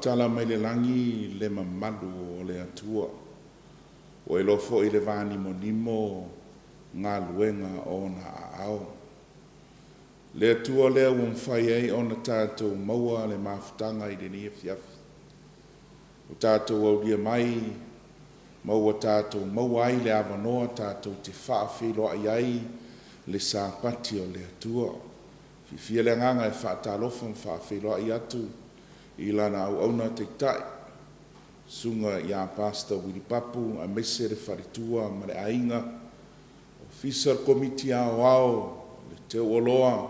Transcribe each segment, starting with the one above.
tala mai le lagi le mamalu o le Atua, ua iloa foi i le vanimonimo galuega o ona aao. Le Atua lea ua mafai ai ona tatou maua le mafutaga i lenei afiafi, ua tatou aulia mai ma ua tatou maua ai le avanoa tatou te faafeiloai ai le Sapati o le Atua. E fiafia le agaga e faatalofa ma faafeiloai atu i Lana auauna taitai, Susuga ia Pastor Willie Papu aemaise le faletua ma le aiga, Ofisa o le Komiti Aoao le Teuoloa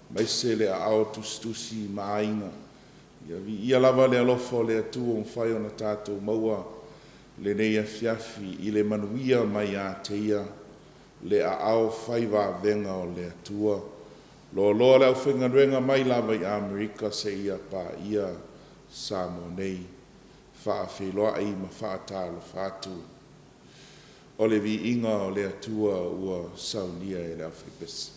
aemaise le Aao Tusitusi ma Aiga. Ia viia lava le alofa o le Atua ua mafai ona tatou maua lenei afiafi i le manuia mai ia te Ia le aao fai vavega o le Atua. Loaloa le aufaigaluega mai lava i Amerika seia paia Samoa nei. Faafeiloai ma faatalofa atu. O le viiga o le Atua ua saunia e le aufaipese.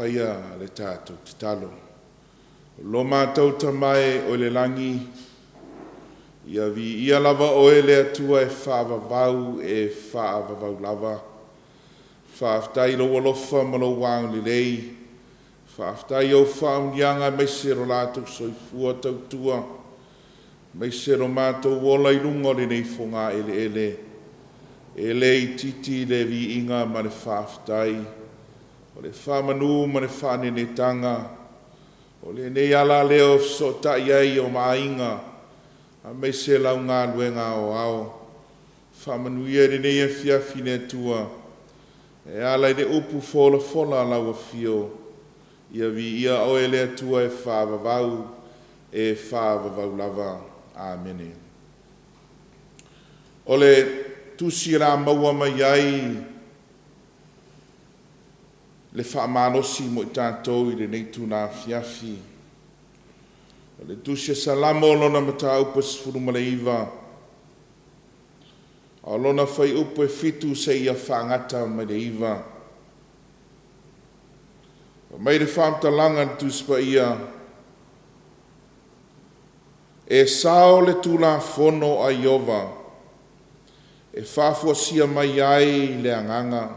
faia le tatou tatalo. Lo matou Tama e o i le lagi, ia viia lava oe le Atua e faavavau e faavavau lava. Faafetai i lou alofa ma lou agalelei. Faafetai i ou faamanuiaga aemaise lo latou soifua tautua, aemaise lo matou ola i luga o lenei fogaeleele. E le itiiti le viiga ma le faafetai, o le faamanu ma le faanenetaga, o lenei ala lea o fesootai ai o ma aiga, aemaise lau galuega aoao. Faamanuia i lenei afiafi le Atua e ala i le upu folafola a lau afio. Ia viia oe le Atua e faavavau, e faavavau lava. Amene. O le tusi o le a maua mai ai le faamalosi mo i tatou i lenei itula afiafi, o le tusi a Salamo lona mataupu e 19, a o lona fuaiupu e 7 seia faagata mai le 9. Fai mai le faamatalaga a le Tusi Paia, E sao le Tulafono a Ieova, e faafuasia mai ai le agaga.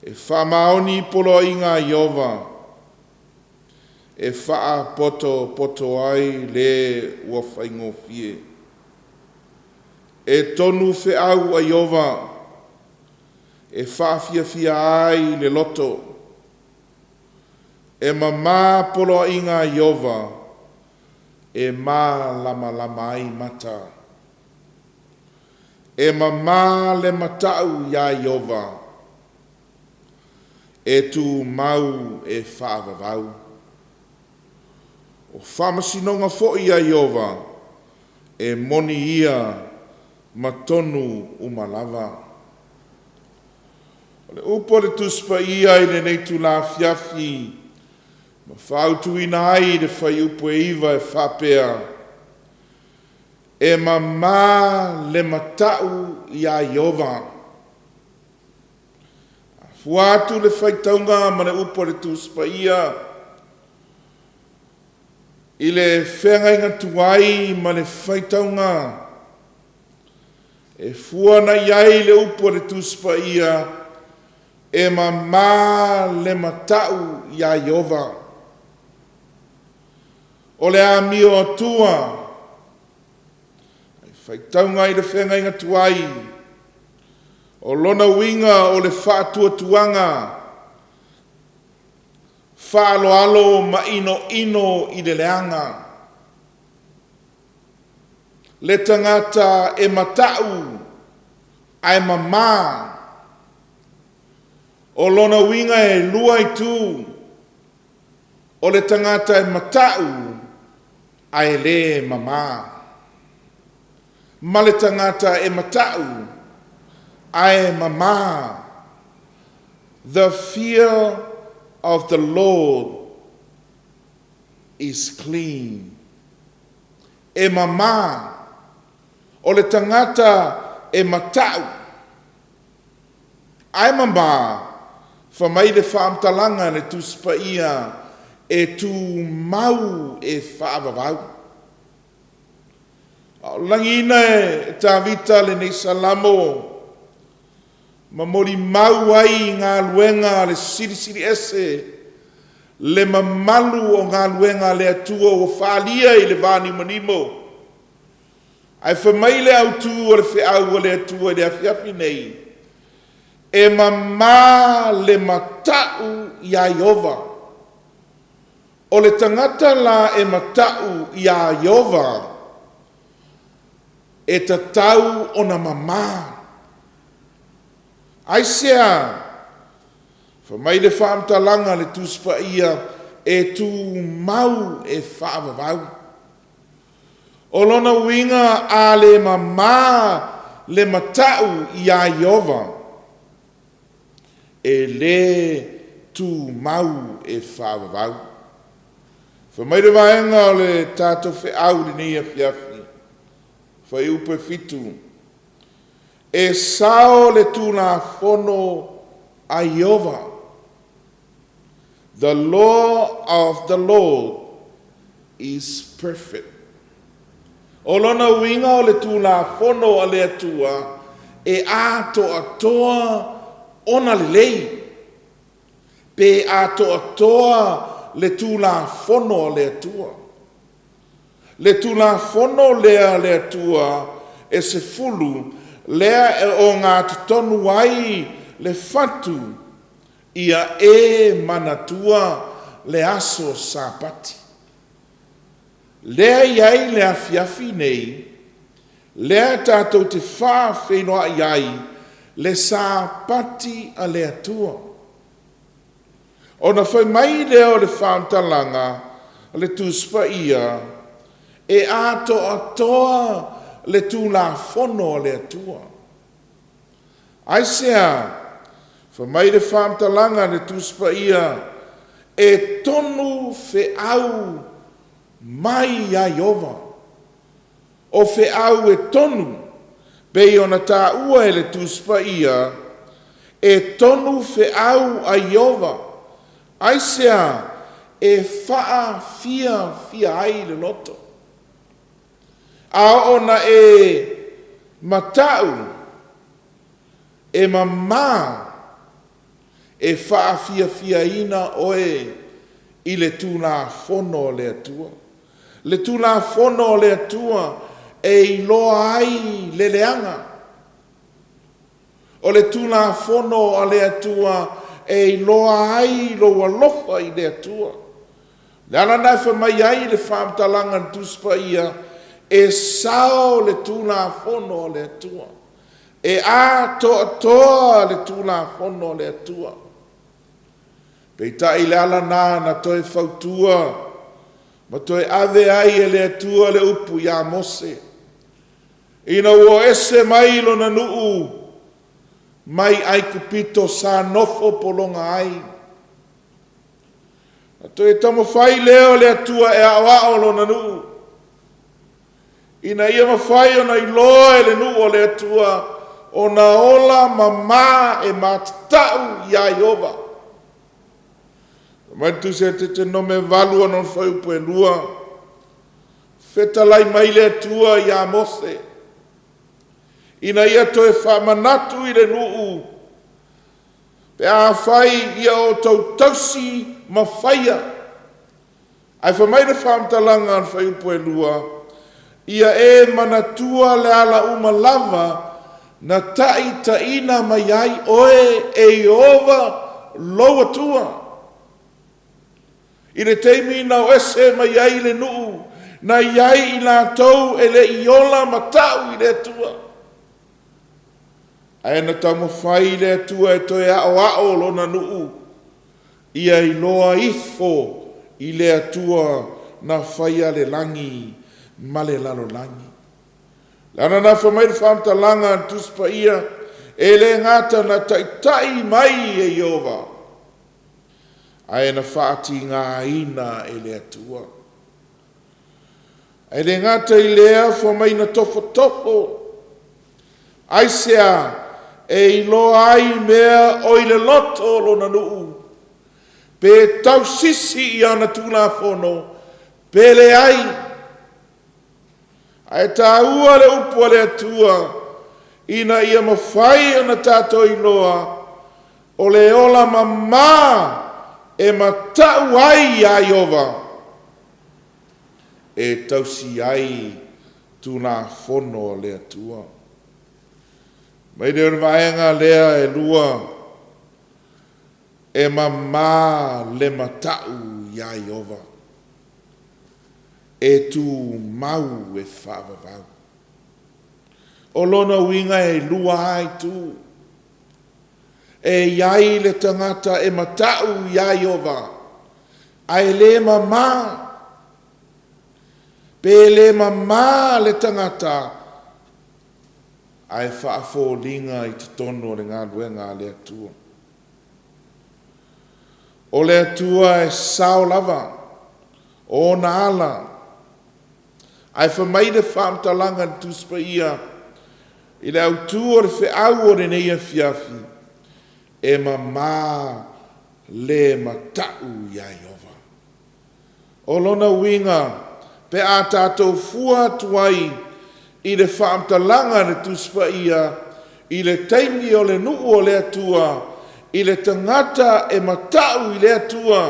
E faamaoni poloaiga a Ieova, e faapotopoto ai le ua faigofie. E tonu feau a Ieova, e faafiafia ai le loto. E mamā poloaiga a Ieova, e malamalama ai mata. E mamā le matau iā Ieova, e tumau e faavavau. O faamasinoga foi a Ieova, e moni ia ma tonu uma lava. O le upu a le Tusi Paia i lenei itula afiafi ma fautuaina ai le fuaiupu e 9 e faapea, E mamā le matau iā Ieova. A fua atu le faitauga ma le upu a le Tusi Paia i le feagaiga tuai ma le faitauga e fua agai i ai le upu a le Tusi Paia, e mamā le matau iā Ieova. O le amio atua faitauga i le feagaiga tuai, o lona uiga o le faatuatuaga, faaaloalo ma inoino i le leaga. Le tagata e matau ae mamā. O lona uiga e lua itu, o le tagata e matau ae le mamā, ma le tagata e matau ae mamā. The fear of the Lord is clean. E mamā. O le tagata e matau ae mamā, fai mai le faamatalaga a le Tusi Paia, e tumau e faavavau. A o lagiina e Tavita lenei Salamo ma molimau ai i galuega a le Silisili Ese, le mamalu o galuega a le Atua ua faaalia i le vanimonimo. Ae fai mai le autu o le feau a le Atua i le afiafi nei, e mamā le matau iā Ieova. O le tagata la e matau iā Ieova, e tatau ona mamā. Aisea? Fai mai le faamatalaga a le Tusi Paia, e tumau e faavavau. O lona uiga a le mamā le matau iā Ieova, e le tumau e faavavau. Fai mai le vaega o le tatou feau i lenei afiafi, fuaiupu e 7, E sao le Tulafono a Ieova. The law of the Lord is perfect. O lona uiga o le Tulafono a le Atua e atoatoa ona lelei, pe atoatoa le Tulafono a le Atua. Le Tulafono lea a le Atua e 10 lea e ogatotonu ai le fatu ia e manatua le aso Sapati. Lea e i ai le afiafi nei, lea tatou te faafeiloai ai le Sapati a le Atua. Ona fai mai lea o le faamatalaga a le Tusi Paia, e atoatoa le Tulafono a le Atua. Aisea? Fai mai le faamatalaga a le Tusi Paia, e tonu feau mai ia Ieova. O feau e tonu, pei ona taua e le Tusi Paia, e tonu feau a Ieova. Aisea? E faafiafia ai le loto. A oo ina e matau, e mama, e faafiafiaina oe i le Tulafono a le Atua. Le Tulafono a le Atua e iloa ai le leaga. O le Tulafono a le Atua e iloa ai lou alofa i le Atua. O le ala lena e fai mai ai le faamatalaga a le Tusi Paia, e sao le Tulafono a le Atua. E atoatoa le Tulafono a le Atua. Peitai le ala lena na toe fautua ma toe ave ai e le Atua le upu ia Mose, ina ua o ese mai lona nuu mai Aikupito sa nofo pologa ai. Na toe taumafai lea o le Atua e aoao lona nuu, ina ia mafai ona iloa e le nuu o le Atua ona ola mama e matatau ia Ieova. Fai mai le Tusi a Deuteronome 8 ana fuaiupu e 2, fetalai mai le Atua ia Mose, ina ia toe faamanatu i le nuu pe afai ia outou tausi ma faia. Ae fai mai le faamatalaga a le fuaiupu e 2, ia e manatua le ala uma lava na taitaiina mai ai oe e Ieova lou Atua. I le taimi na o ese mai ai le nuu, na i ai i latou e le i ola ma tau i le Atua. Ae na taumafai le Atua e toe aoao lona nuu, ia iloa ifo i le Atua na faia le lagi ma le lalolagi. Le ala lena fai mai le faamatalaga a le Tusi Paia, e le gata na taitai mai e Ieova, ae na faatigaina e le Atua. Ae le gata i lea, fai mai na tofotofo. Aisea? E iloa ai mea o i le loto o lona nuu, pe tausisi i ana tulafono, pe leai. Ae taua le upu a le Atua ina ia mafai ona tatou iloa o le ola mama e matau ai iā Ieova e tausi ai Tulafono a le Atua. Mai lea o le vaega lea e lua, e mama le matau iā Ieova, e tumau e faavavau. O lona uiga e lua lava itu. E i ai le tagata e matau iā Ieova, ae le mama. Pe le mama le tagata, ae faafoliga i totonu o le galuega a le Atua. O le Atua e sao lava o ona ala, ae fai mai le faamatalaga i le Tusi Paia i le autu o le feau o lenei afiafi, e mama. le mata'u iā Ieova. O lona uiga, pe a tatou fua atu ai i le faamatalaga a le Tusi Paia i le taimi o le nuu o le Atua, i le tagata e mata'u i le Atua,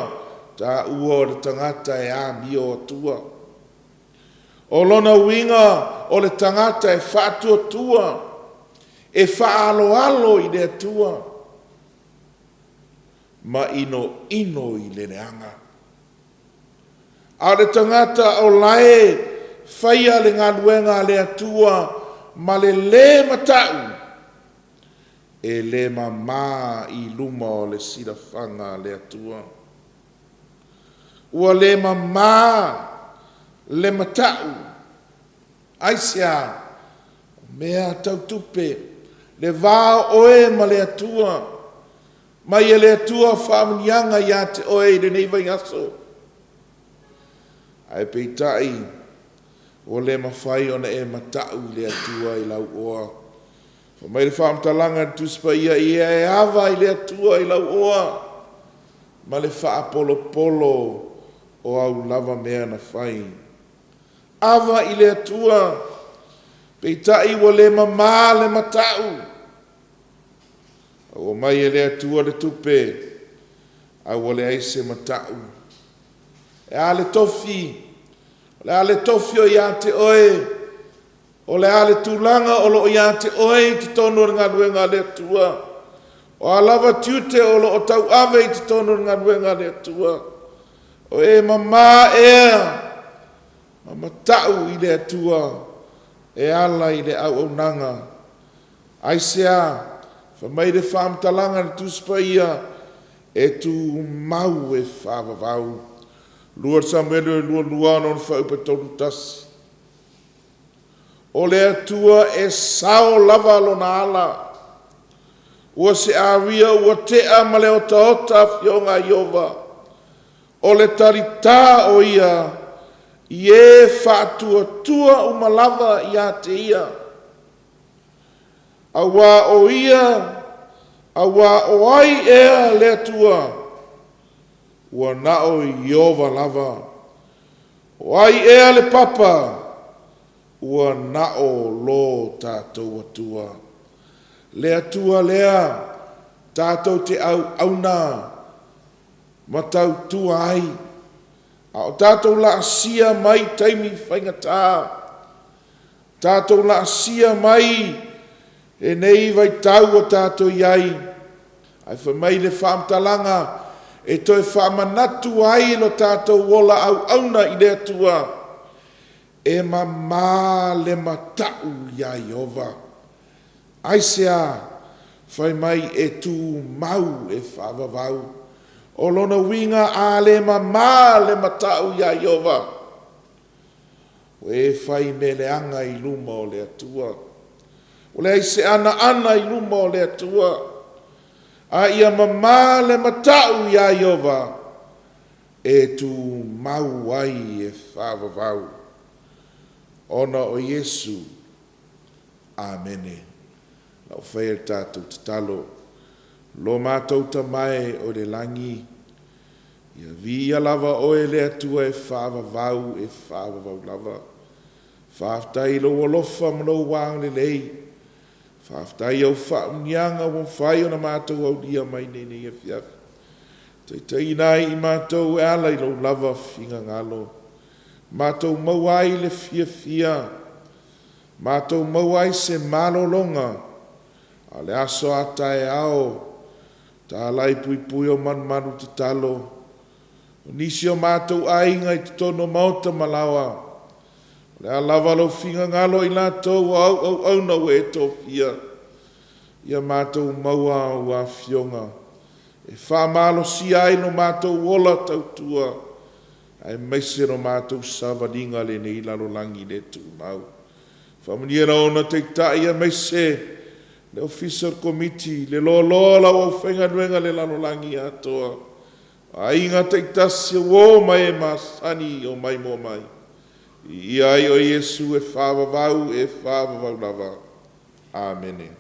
taua o le tagata e amio atua. O lona uiga o le tagata e faatuatua, e faaaloalo i le Atua ma inoino i le leaga. A o le tagata o la e faia le galuega a le Atua ma le lē mata'u, e le mamā i luma o le silafaga a le Atua. Ua le mamā le mata'u. Aisea? O mea tau tupe, le va o oe ma le Atua. Mai e le Atua faamanuiaga ia te oe i lenei vaiaso. Ae peitai, ua le mafai ona e mata'u i le Atua i lauoa. Fai mai le faamatalaga a le Tusi Paia, ia e ava i le Atua i lauoa ma le faapolopolo o au lava mea na fai. Ava i le Atua, peitai ua le mamā le mata'u. A ua mai e le Atua le tupe, a ua leai se mata'u. E a le tofi? O le a le tofi o ia te oe? O le a le tulaga o lo o ia te oe i totonu o le galuega a le Atua? O a lava tiute o lo o tauave i totonu o le galuega a le Atua? O e mamā ea ma mata'u i le Atua e ala i le auaunaga? Aisea? Fai mai le faamatalaga a le Tusi Paia, e tumau e faavavau. 2 Samuele 22 lona fuaiupu e 31. O le Atua e sao lava lona ala. Ua se aria ua tea ma le otaota afioga a Ieova. O le talitā o ia i e faatuatua uma lava ia te ia. Auā o ia, auā o ai ea le Atua, ua na o Ieova lava. O ai ea le papa, ua na o lo tatou Atua. Le Atua lea tatou te auauna ma tautua ai, a o tatou laasia mai taimi faigata, tatou laasia mai lenei vaitau ua tatou i ai, ae fai mai le faamatalaga e toe faamanatu ai lo tatou ola auauna i le Atua, e mamā le mata'u iā Ieova. Aisea? Fai mai e tumau e faavavau. O lona uiga a le mamā le mata'u iā Ieova, ua e fai mea leaga i luma o le Atua. Ua leai se anaana i luma o le Atua. A ia mamā le mata'u iā Ieova, e tumau ai e faavavau. Ona o Iesu. Amene. Lau faia le tatou tatalo. Lo matou Tama e o i le lagi, ia viia lava oe le Atua e faavavau, e faavavau lava. Faafetai i lou alofa ma lou agalelei. Faafetai i au faamanuiaga ua mafai ona matou aulia mai lenei afiafi. Taitaiina ai i matou e ala i lou lava finagalo. Matou maua ai le fiafia, matou maua ai se malologa, a o le aso a taeao, talai puipui o malumalu tatalo, o nisi o matou aiga i totonu o maota ma laoa, o le a lava lou finagalo i latou o au auauna ua e tofia, ia matou maua au afioga, e faamalosia ai lo matou ola tautua, aemaise lo matou savaliga lenei lalolagi le tumau. Faamanuia i lau Taitai aemaise le Ofisa o le Komiti, le loaloa o lau aufaigaluega i le lalolagi atoa, o aiga taitasi, o uo ma e masani o maimoa mai. Viia ai oe Iesu e faavavau, e faavavau lava. Amene.